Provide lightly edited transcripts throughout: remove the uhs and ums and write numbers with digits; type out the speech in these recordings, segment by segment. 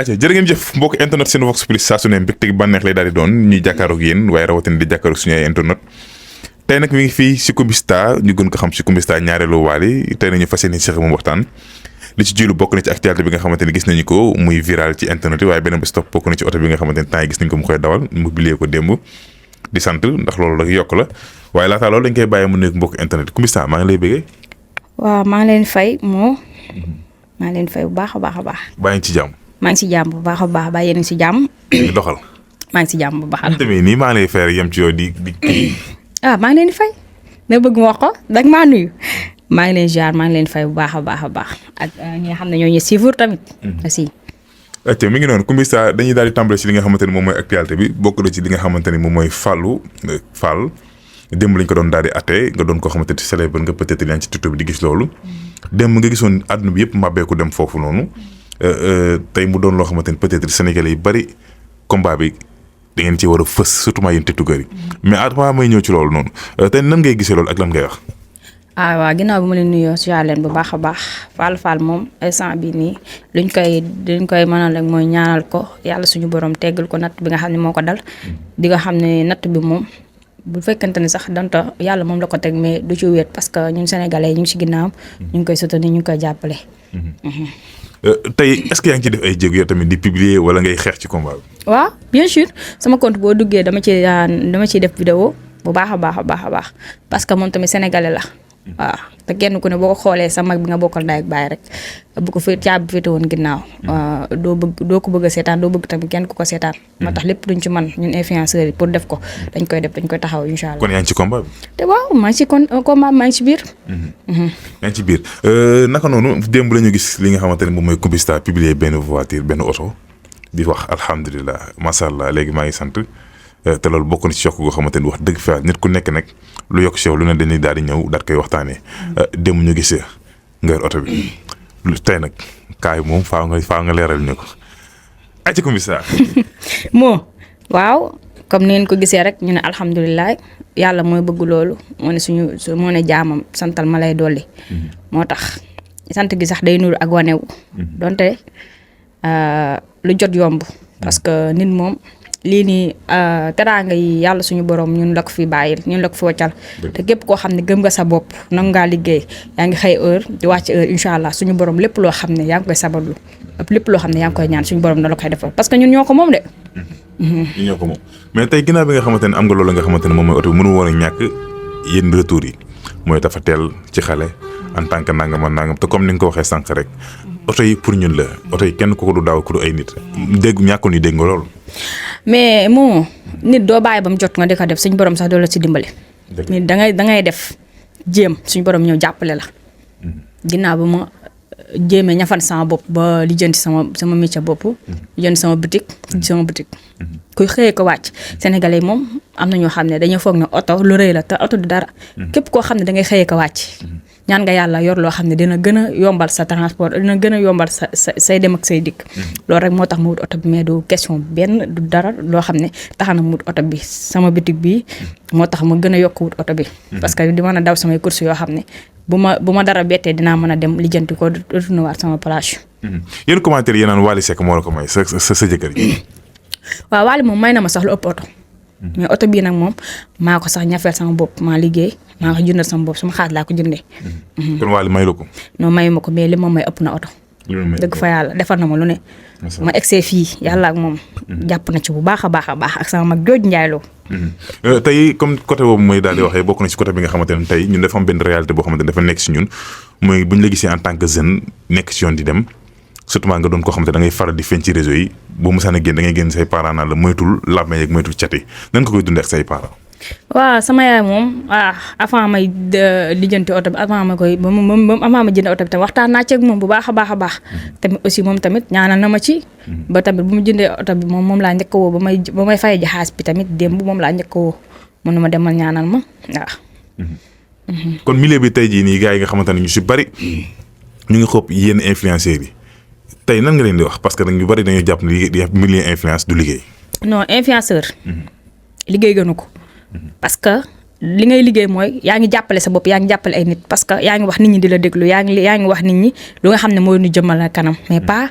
ayca jërë ngeen jëf mbokk internet seen Vox Plus saa su ne mbégte gi bànneex lay daal di doon ñuy jàkkaaroog yéen waaye rawatina di jàkkaaroog suñu ay internet tey nag mi ngi fii Shikumista ñu gën ko xam Shikumista ñaareelu Wally tey nañu fas yéene seq moom waxtaan li ci jiilu bokk na ci actualité bi nga xamante ne gis nañu ko muy viral ci internet yi waaye beneen bés topp bokk na ci oto bi nga xamante ne temps yi gis nañ ko mu koy dawal mu bilee ko démb di sant ndax loolu rek yokk la waaye laataa loolu dañ koy bàyyi mu nekk mbokk internet Kumista maa ngi lay bëggee. waaw maa ngi leen fay moo maa ngi leen fay bu baax a baax a baax. baa ngi ci jàmm. maa ngi si jàmm bu baax a baax ba yéen a ngi si jàmm. ngi doxal. maa ngi si jàmm bu baax. tamit nii maa ngi lay fay yem ci yow di. maa ngi leen di fay. nga bëgg ma wax ko dag maa nuyu. maa ngi leen ziar maa ngi leen fay bu baax a baax a baax ak ñi nga xam ne ñoo ñu suivre tamit. aussi. ok mi ngi noonu Kumista dañuy daal di tàmbale ci li nga xamante ne moom mooy actualité bi bokk na ci li nga xamante ne moom mooy Fallou Fall démb lañ ko doon daal di atte nga doon koo xamante ne célèbre nga peut-être yaa ngi ci TikTok bi di gis loolu démb nga gisoon àdduna bi yëpp màbbeeku dem foofu noonu tey mu doon loo xamante ne peut-être Sénégalais yi bari combat bi da ngeen ci war a fës surtout maa yéen tiktokeur yi mais avant may ñëw ci loolu noonu tey nan ngay gisee loolu ak lan ngay wax. waaw ginnaaw bi ma leen nuyoo si leen bu baax a baax Fall moom instant bi nii luñ koy mënal rek mooy ñaanal ko yàlla suñu borom teggal ko natt bi nga xam ne moo ko dal di nga xam ne natt bi moom bu fekkente ni sax danta yàlla moom la ko teg mais du ci wéet parce que ñun sénégalais ñu ngi si ginnaawam ñu ngi koy soutenir ñu ngi koy jàppale. tey est-ce que yaa ngi ci def ay jéego yow tamit di publier wala ngay xeex ci combat bi. waaw bien sûr sama compte boo duggee dama ciy def vidéo bu baax a baax a baax a baax parce que moom tamit sénégalais la. waaw te kenn ku ne boo ko xoolee sa mag bi nga bokkal ndaay ak baay rek bu ko caabi féete woon ginnaaw doo ko bëgg a seetaan doo bëgg tamit kenn ku ko seetaan moo tax lépp duñ ci man ñun influenceurs yi pour def ko dañ koy taxaw incha allah. kon yaa ngi ci combat bi. te waaw maa ngi ci combat maa ngi ci biir. yaa ngi ci biir naka noonu démb la ñu gis li nga xamante ne moom mooy Kumista publier benn voiture benn oto di wax alhamdulilah macha allah léegi maa ngi sant. te loolu bokk na ci yokk goo xamante ni wax dëgg fa nit ku nekk nag lu yokk si yow lu ne dañuy daal di ñëw daal koy waxtaanee démb ñu gisee nga yor oto bi tey nag kaay moom faaw nga leeral ñu ko ay ci Kumista. moo waaw comme ni ngeen ko gisee rek ñu ne alhamdulilah yàlla mooy bëgg loolu moo ne jaamam santal ma lay dolli. moo tax sant gi sax day nuru ak wanewu donte lu jot yomb. parce que nit moom. lii nii teraanga yi yàlla suñu borom ñun la ko fi bàyyil ñun la ko fi waccal te képp koo xam ne gëm nga sa bopp nangu ngaa liggéey yaa ngi xëy heure di wàcc heure incha allah suñu borom lépp loo xam ne yaa ngi koy sabablu lépp loo xam ne yaa ngi koy ñaan suñu borom na la koy defal parce que ñun ñoo ko moom de. ñun ñoo ko moom mais tey ginnaaw bi nga xamante ne am nga loolu nga xamante ne moom mooy oto bi mënu woon a ñàkk yenn retour yi mooy dafa teel ci xale en tant que nangam te comme ni nga ko waxee sànq rek oto yi pour ñun la oto yi kenn ku ko du daaw ku du ay nit dégg ñàkkul ni dégg nga loolu. mais moo nit doo bàyyi ba mu jot nga di ko def suñu borom sax doo la ci dimbali. nit da ngay def jéem suñu borom ñëw jàppale la. ginnaaw ba ma jéemee ñafan sama bopp ba lijjanti sama métier bopp. lijjanti sama boutique. kuy xëyee ko wàcc. Sénégalais moom am na ñoo xam ne dañoo foog ne oto lu rëy la te oto du dara. képp koo xam ne da ngay xëyee ko wàcc. ñaan nga yàlla yor loo xam ne dina gën a yombal sa transport dina gën a yombal say dem ak say dikk. loolu rek moo tax mu wut oto bi mais du question benn du dara loo xam ne tax na mu wut oto bi sama bitig bi moo tax ma gën a yokk wut oto bi. parce que di mën a daw samay courses yoo xam ne bu ma dara bettee dinaa mën a dem lijjanti ko retourné waat sama place. yéen commentaire yi naan Wally Seck moo la ko may sa jëkkër yi. waaw Wally moom may na ma sax lu ëpp oto. mais oto bii nag moom maa ko sax ñafeel sama bopp maa liggéey maa ko jëndal sama bopp sama xaalis laa ko jëndee. kon Wally may la ko. non mayu ma ko mais li ma may ëpp na oto. dëgg fa yàlla defar na ma lu ne. ma egsee fii yàlla ak moom. jàpp na ci bu baax a baax ak sama mag jooj njaayloo. tey comme côté boobu mooy daal di waxee bokk na ci côté bi nga xamante ne tey ñun dafa am benn réalité boo xamante ne dafa nekk si ñun mooy bu ñu la gisee en tant que jeune nekk si yoon di dem. surtout nga doon koo xamante da ngay faral di feeñ ci réseau yi boo mosaan a génn da ngay génn say parents naan la moytul làmmeñ yeeg moytul cat yi nan ko koy dundee ak say parents. waaw sama yaay moom avant may lijjanti oto bi avant ma jënd oto bi tamit waxtaan naa ci ak moom bu baax a baax. tamit aussi moom tamit ñaanal na ma ci. ba tamit bu mu jëndee oto bi moom laa njëkk a woo ba may fay ji xaas bi tamit démb moom laa njëkk a woo mun na ma demal ñaanal ma waaw. kon milieu bi tey jii nii gars yi nga xamante ne ñu si bari ñu ngi xob yenn influenceurs yi. tey nan nga leen di wax parce que ñu bari dañuy jàpp ne milieu influence du liggéey. non influenceur. liggéey gënu ko. parce que li ngay liggéey mooy yaa ngi jàppale sa bopp yaa ngi jàppale ay nit parce que yaa ngi wax nit ñi di la déglu yaa ngi wax nit ñi lu nga xam ne mooy nu jëmmal kanam mais pas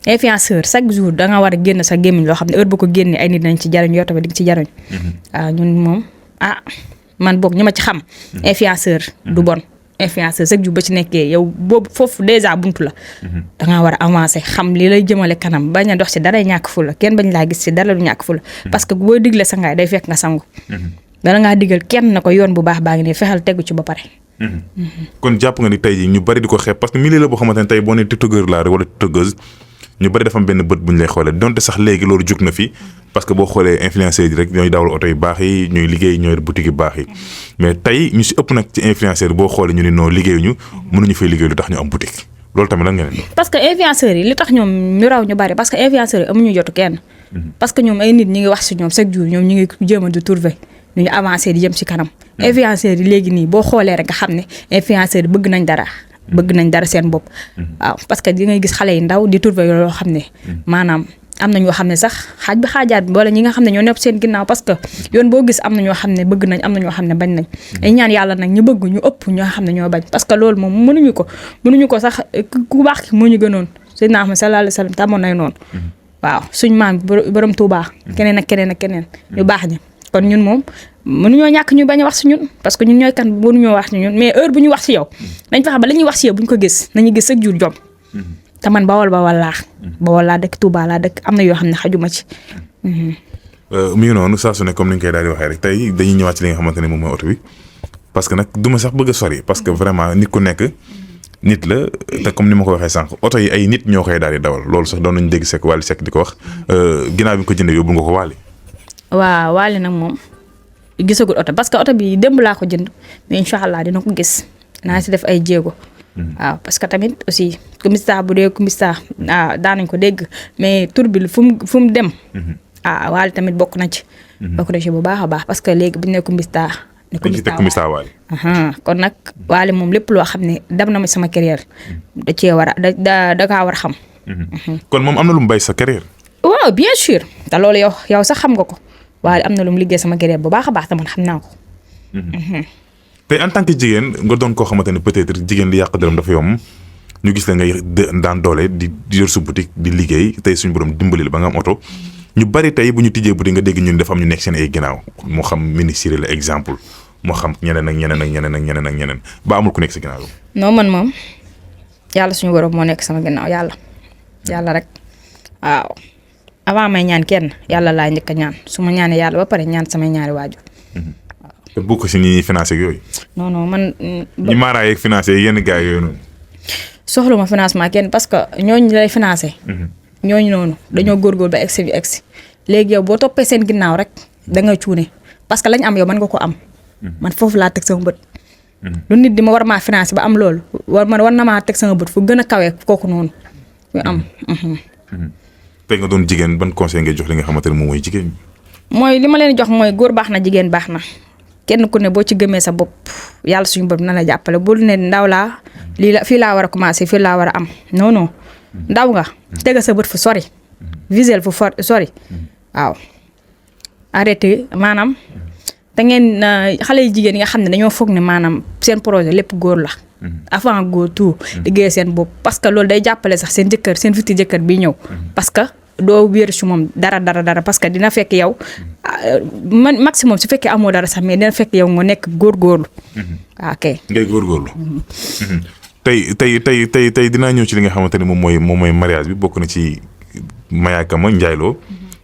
influenceur chaque jour da nga war a génn sa gémmiñ loo xam ne heure bu ko génnee ay nit nañ ci jariñ yow tamit di nga ci jariñ. waaw ñun moom man boog ñi ma ci xam. influenceur du bon. influenceur chaque jour ba ci nekkee yow boobu foofu déjà buntu la. da ngaa war a avancer xam li lay jëmale kanam bañ a dox ci dara ñàkk fu la kenn bañ laa gis ci dara lu ñàkk fu la. parce que boo digle sa ngaay day fekk nga sangu. dana ngaa digal kenn na ko yoon bu baax baa ngi ne fexeel tegu ci ba pare. kon jàpp nga ni tey jii ñu bari di ko xeeb parce que milieu la boo xamante ne tey boo nee tiktokeur laa rek wala tiktokeuse ñu bari dafa am benn bët bu ñu lay xoolee donte sax léegi loolu jug na fi parce que boo xoolee influenceurs yi rek ñooy dawal oto yu baax yi ñooy liggéey ñooy boutique yu baax yi mais tey ñu si ëpp nag ci influenceurs boo xoolee ñu ne non liggéeyuñu mënuñu fay liggéey lu tax ñu am boutique loolu tamit lan nga leen. parce que influenceurs yi li tax ñoom ñu raw ñu bari parce que influenceurs yi amuñu jotu kenn. parce que ñoom ay nit ñi ngi wax si ñoom chaque jour ñoom ñu ngi jéem a di trouver nu ñu avancé di jëm si kanam. influenceurs yi léegi nii boo xoolee rek nga xam ne influenceurs yi bëgg nañ dara seen bopp. waaw parce que di ngay gis xale yi ndaw di trouver loo xam ne maanaam am na ñoo xam ne sax xaaj bi xaajaat bi wala ñi nga xam ne ñoo nekk seen ginnaaw parce que yoon boo gis am na ñoo xam ne bëgg nañ am na ñoo xam ne bañ nañ. ay ñaan yàlla nag ñu bëgg ñu ëpp ñoo xam ne ñoo bañ parce que loolu moom mënuñu ko sax ku baax ki moo ñu gënoon Seydina Ahmad sallallahu alayhi wa sallam tàmmoon nay noonu. waaw suñ maam borom Tuubaa keneen ak keneen ñu baax ñi kon ñun moom mënuñoo ñàkk ñu bañ a wax si ñun parce que ñun ñooy kan mënuñoo wax si ñun mais heure bu ñu wax si yow dañ fexe ba la ñuy wax si yow bu ñu ko gis nañu gis chaque jour jom te man bawol laa dëkk Touba laa dëkk am na yoo xam ne xajuma ci. mi ngi noonu saa su ne comme ni ñu koy daal di waxee rek tey dañuy ñëwaat ci li nga xamante ne moom mooy oto bi parce que nag du ma sax bëgg a sori parce que vraiment nit ku nekk nit la te comme ni ma ko waxee sànq oto yi ay nit ñoo koy daal di dawal loolu sax doon nañu dégg Seck Wally Seck di ko wax ginnaaw bi nga ko jëndee yóbbul nga ko Wally. waaw Wally nag moom gisagul oto parce que oto bi démb laa ko jënd mais incha allah dina ko gis naa si def ay jéego. waaw parce que tamit aussi Coumista bu dee Coumista daanañ ko dégg mais tur bi fu mu dem. Wally tamit bokk na ci. bokk na ci bu baax a baax parce que léegi bu ñu nee Coumista. ne Coumista Wally. kon nag Wally moom lépp loo xam ne dem na ma sama carrière da cee war a da kaa war a xam. kon moom am na lu mu bay sa carrière. waaw bien sûr te loolu yow sax xam nga ko Wally am na lu mu liggéey sama carrière bu baax a baax te man xam naa ko. tey en tant que jigéen nga doon koo xamante ne peut-être jigéen li yàq dërëm dafa yomb ñu gis la ngay daan doole di yor su boutique di liggéey tey suñu borom dimbali la ba nga am oto ñu bari tey bu ñu tijjee boutique nga dégg ñun dafa am ñu nekk seen ay ginnaaw moo xam ministre la exemple moo xam ñeneen ba amul ku nekk si ginnaaw. non man moom yàlla suñu borom moo nekk sama ginnaaw yàlla rek waaw avant may ñaan kenn yàlla laa njëkk a ñaan su ma ñaanee yàlla ba pare ñaan samay ñaari waajur. te bokk si ñi financé ak yooyu. non man. ñi maaraay ak financé yenn gars yooyu noonu. soxla ma financement kenn parce que ñooñu lay financé. ñooñu noonu dañoo góorgóorlu ba egsi léegi yow boo toppee seen ginnaaw rek da nga cuune parce que lañ am yow mën nga ko am. man foofu laa teg sama bët. lu nit di ma war maa financé ba am loolu war na maa teg sama bët fu gën a kawee kooku noonu ñu am. tey nga doon jigéen ban conseil ngay jox li nga xamante ne moom mooy jigéen ñi. mooy li ma leen jox mooy góor baax na jigéen baax na. kenn ku ne boo ci gëmee sa bopp yàlla suñu bopp na la jàppale bul ne ndaw laa fii laa war a commencé fii laa war a am non ndaw nga tega sa bët fu sori visuel fu sori waaw arrêté maanaam da ngeen xale yu jigéen yi nga xam ne dañoo foog ne maanaam seen projet lépp góor la avant góor tout liggéey seen bopp parce que loolu day jàppale sax seen jëkkër seen futur jëkkër bi ñëw parce que doo wéeru si moom dara parce que dina fekk yow man maximum su fekkee amoo dara sax mais dina fekk yow nga nekk góorgóorlu. ok ngay góorgóorlu. tey dinaa ñëw ci li nga xamante ne moom mooy mariage bi bokk na ci Mayaka ma Ndiaye Lo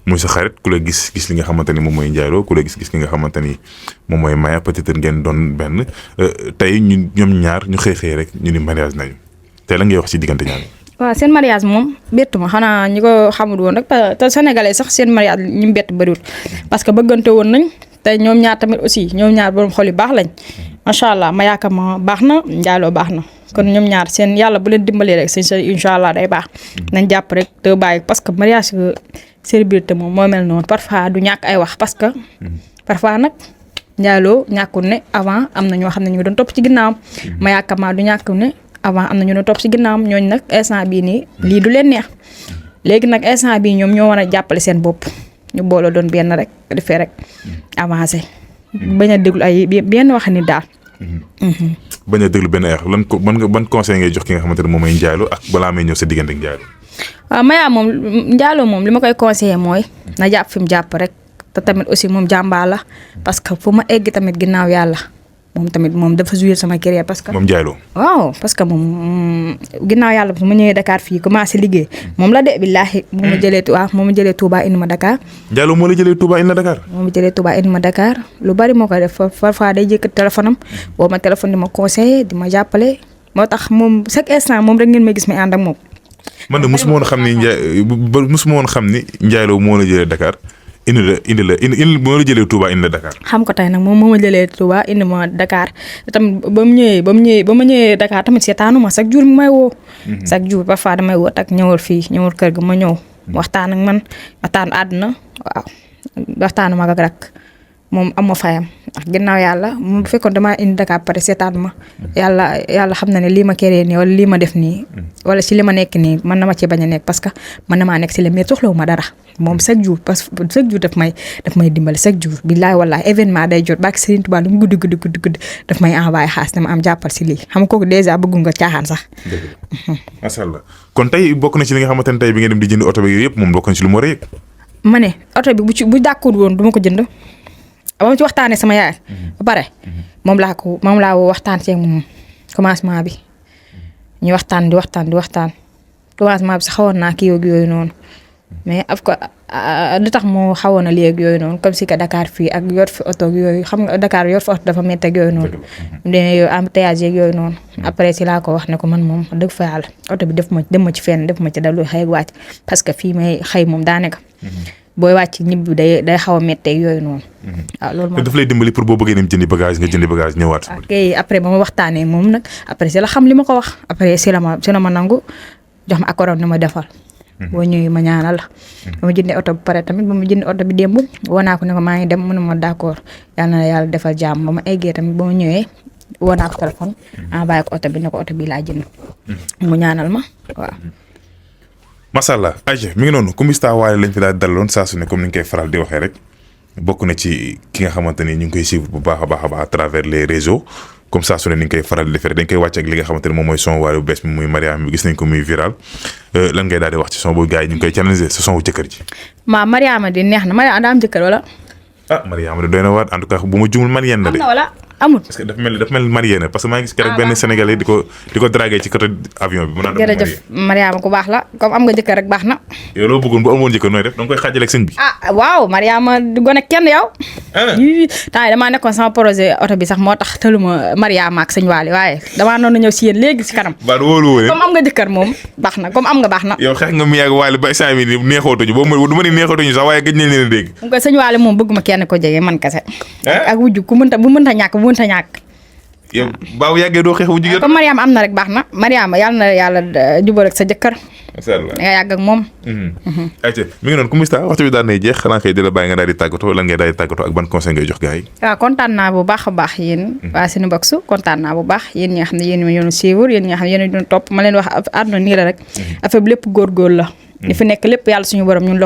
muy sa xarit ku la gis li nga xamante ni moom mooy Ndiaye Lo ku la gis li nga xamante ni moom mooy Maya peut-être ngeen doon benn tey ñoom ñaar ñu xëy rek ñu ni mariage nañu tey la ngay wax ci diggante ñaar. waaw seen mariage moom bettu ma xanaa ñi ko xamul woon rek te sénégalais sax seen mariage ñu bett bëriwul parce que bëggante woon nañ te ñoom ñaar tamit aussi ñoom ñaar borom xol yu baax lañ macha allah Mayaka ma baax na Ndiaye Lo baax na kon ñoom ñaar seen yàlla bu leen dimbalee rek seen incha allah day baax nañ jàpp rek te bàyyi parce que mariage célébrité moom moo mel noonu parfois du ñàkk ay wax parce que parfois nag Ndiaye Lo ñàkkul ne avant am na ñoo xam ne ñu ngi doon topp ci ginnaawam Mayaka ma du ñàkk ne avant am na ñu ne topp si ginnaawam ñooñu nag instant bii nii lii du leen neex léegi nag instant bii ñoom ñoo war a jàppale seen bopp ñu booloo doon benn rek defee rek avancé bañ a déglu ay benn wax ni daal. bañ a déglu benn ay ban conseil ngay jox ki nga xamante ne moom mooy Ndiaye Lo ak balaa may ñëw sa diggante ak Ndiaye Lo. waaw Maya moom Ndiallo moom li ma koy conseillé mooy na jàpp fi mu jàpp rek te tamit aussi moom jàmbaar la parce que fu ma egg tamit ginnaaw yàlla moom tamit moom dafa jouer sama carrière parce que. moom Ndiallo. waaw parce que moom ginnaaw yàlla bu ma ñëwee Dakar fii commencé liggéey moom la de billaahi. moo ma jëlee Touba indi ma Dakar. Ndiallo moo la jëlee Touba indi la Dakar. moo ma jëlee Touba indi ma Dakar lu bari moo koy def parfois day jëkkat téléphone am boo ma téléphone di ma conseillé di ma jàppale moo tax moom chaque instant moom rek ngeen may gis may ànd ak moom. man de mosuma woon xam ni Ndiallo moo la jëlee Dakar. indi la moo la jëlee Touba indi la Dakar. xam ko tey nag moom moo ma jëlee Touba indi ma Dakar tamit ba ma ñëwee Dakar tamit seetaanu ma chaque jour mi may woo. chaque jour parfois damay woo tak ñëwal fii ñëwal kër ga ma ñëw. waxtaan ak man waxtaan àdduna waaw waxtaanu mag ak rak moom am ma fayam ndax ginnaaw yàlla moom bu fekkoon damaa indi Dakar pare seetaan ma yàlla xam na ne lii ma keree nii wala lii ma def nii wala si li ma nekk nii mën na ma ci bañ a nekk parce que mën na maa nekk si la mais soxlawu ma dara moom chaque jour parce que chaque jour daf may dimbali chaque jour billaay wallaay événement day jot barke Serigne Touba lu mu guddi daf may envoyé xaas dama am jàppal si lii xam nga kooku dèjà bëggu nga caaxaan sax. macha allah kon tey bokk na ci li nga xamante ne tey bi nga dem di jënd oto bi yooyu yëpp moom bokk na ci lu mu war a yëg. ma ne oto bi bu dàkkul woon du ma ko jënd. ba ma ci waxtaanee sama yaay. ba pare moom laa woo waxtaan ceeg moom commencement bi ñu waxtaan di waxtaan commencement bi sax xawoon naa kii yooyu noonu mais li tax moo xawoon na léegi yooyu noonu comme si que Dakar fii ak yor fi oto yooyu xam nga Dakar yor fi oto dafa métti ak yooyu noonu. yooyu embouteillage yeeg yooyu noonu. après si laa ko wax ne ko man moom dëgg fa yàlla oto bi dem ma ci fenn def ma ci dalu xëy wàcc parce que fii may xëy moom daanaka. booy wàcc ñibbi day xaw a méttee yooyu noonu. waaw loolu moom daf lay dimbali pour boo bëggee dem jëndi bagage nga jëndi bagage ñëwaat. ok après ba ma waxtaanee moom nag après si la xam li ma ko wax après si la ma nangu jox ma accord ne ma defal. boo ñëwee ma ñaanal la. ba ma jëndee oto bi pare tamit ba ma jëndee oto bi démb woo naa ko ne ko maa ngi dem mu ne ma d'accord yal na yàlla defal jàmm ba ma eggee tamit ba ma ñëwee woo naa ko téléphone. envoyé ko oto bi ne ko oto bi laa jënd. mu ñaanal ma waaw. macha allah Aïcha mi ngi noonu Coumba Wally lañ fi daal daloon saa su ne comme ni ñu koy faral di waxee rek bokk na ci ki nga xamante ni ñu ngi koy suivre bu baax a baax à travers les réseaux comme saa su ne ni ñu koy faral di defee rek dañ koy wàcc ak li nga xamante ne moom mooy son Wally bu bees bi muy Mariama bi gis nañ ko muy viral lan ngay daal di wax ci son boobu gars yi ñu ngi koy challenger sa son wu jëkkër ji. Mariama di neex na Mariama daa am jëkkër wala. Mariama de doy na waar en tout cas bu ma jumul man yenn de. amul parce que dafa mel marié na parce que maa ngi gis keroog benn sénégalais di ko dragué ci côté avion bi. mu naan jërëjëf Mariama ku baax la comme am nga jëkkër rek baax na. yow loo bëggoon bu amoon jëkkër nooy def da nga koy xaajale ak sëñ bi. waaw Mariama du gone kenn yow. temps yi damaa nekkoon sama projet oto bi sax moo tax tëluma Mariama ak sëñ Wally waaye damaa noonu ñëw si yéen léegi si kanam. ba wóolu wóole comme am nga jëkkër moom baax na comme am nga baax na. yow xeex nga mi ak Wally ba saa mi ni neexootuñu boobu du ma ni neexootuñu sax waaye gëj nañ leen a dégg. mu ko sëñ Wally moom bëgguma kenn ko jege man kese. ak wujju bu mënta ñàkk yow baaw yàggee doo xeex wu jigéen. comme Mariama am na rek baax na Mariama yàlla na yàlla jubal ak sa jëkkër. macha allah nga yàgg ak moom. ayca mi ngi noonu Coumba waxtu bi daan nay jeex xanaa kay di la bàyyi nga daal di tàggatoo lan ngay daal di tàggatoo ak ban conseil ngay jox gars yi. waaw kontaan naa bu baax a baax yéen. waa Cinébox kontaan naa bu baax yéen ñi nga xam ne yéen ñoo suivre yéen ñi nga xam ne yéen a doon topp ma leen wax àdduna nii la rek. affaire bi lépp góorgóorlu la. li fi nekk lépp yàlla suñu borom ñun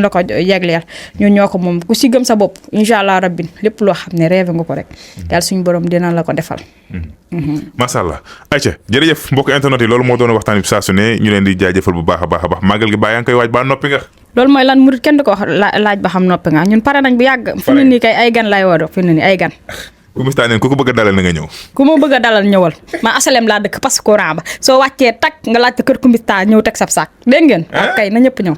la ko yegleel ñun ñoo ko moom ku si gëm sa bopp incha allah rabbi lépp loo xam ne rêve nga ko rek yàlla suñu borom dina la ko defal. macha allah ayca jërëjëf mbokk internet yi loolu moo doon waxtaan bi saa su ne ñu leen di jaajëfal bu baax a baax màggal gi baa yaa ngi koy waaj baa noppi nga. loolu mooy lan murit kenn du ko wax laaj ba xam noppi nga ñun pare nañ bu yàgg. fi mu ne nii kay ay gan lay woo fi mu ne nii ay gan. Coumba neen ku ko bëgg a dalal na nga ñëw. ku ma bëgg a dalal ñëwal ma asalem laa dëkk parce que courant ba soo wàccee tak nga laajte kër Coumba ñëw teg sab saak dégg ngeen. kay na ñëpp ñëw.